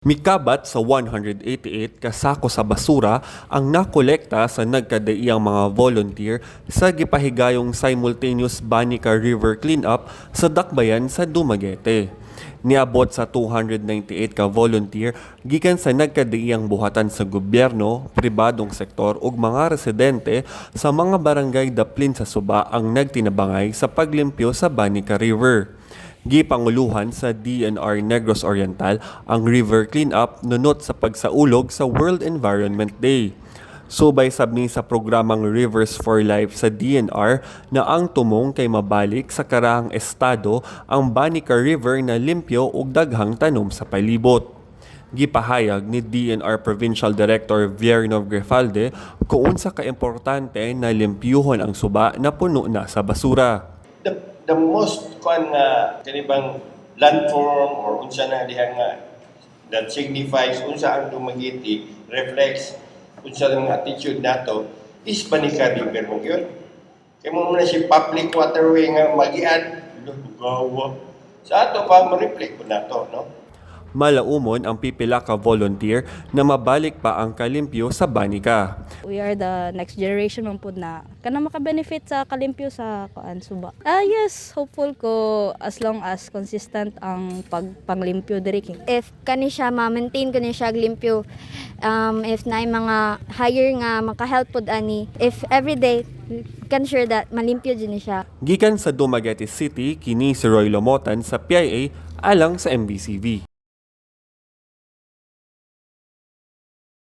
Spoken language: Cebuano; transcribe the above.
Mikabat sa 188 ka sako sa basura ang nakolekta sa nagkadaiyang mga volunteer sa gipahigayong simultaneous Banica River Cleanup sa Dakbayan sa Dumaguete. Niabot sa 298 ka volunteer gikan sa nagkadaiyang buhatan sa gobyerno, pribadong sektor ug mga residente sa mga barangay daplin sa suba ang nagtinabangay sa paglimpyo sa Banica River. Gipanguluhan sa DENR Negros Oriental ang river cleanup nunot sa pagsaulog sa World Environment Day. Subay sab ni sa programang Rivers for Life sa DENR na ang tumong kay mabalik sa karahang estado ang Banica River na limpyo ug daghang tanom sa palibot. Gipahayag ni DENR Provincial Director Viernov Grifalde kung unsa ka importante na limpyuhon ang suba na puno na sa basura. The most kuan nga kani bang landform or unsa na diha nga that signifies unsa ang Dumaguete, reflects unsa ang attitude nato, is Banica River mo gyud. Kay mao man na siya public waterway nga magian gawa. Sa ato pa mo-reflect po nato, no? Malaumon ang pipila ka volunteer na mabalik pa ang kalimpyo sa Banica. We are the next generation man pud na kana maka-benefit sa kalimpyo sa kuan suba. Ah yes, hopeful ko as long as consistent ang pagpanglimpyo diri kay If kani siya ma-maintain kani siya limpyo, if naay mga hire nga maka-help pod ani, if everyday can sure that malimpyo jud ni siya. Gikan sa Dumaguete City, kini si Roy Lomotan sa PIA alang sa MBCV.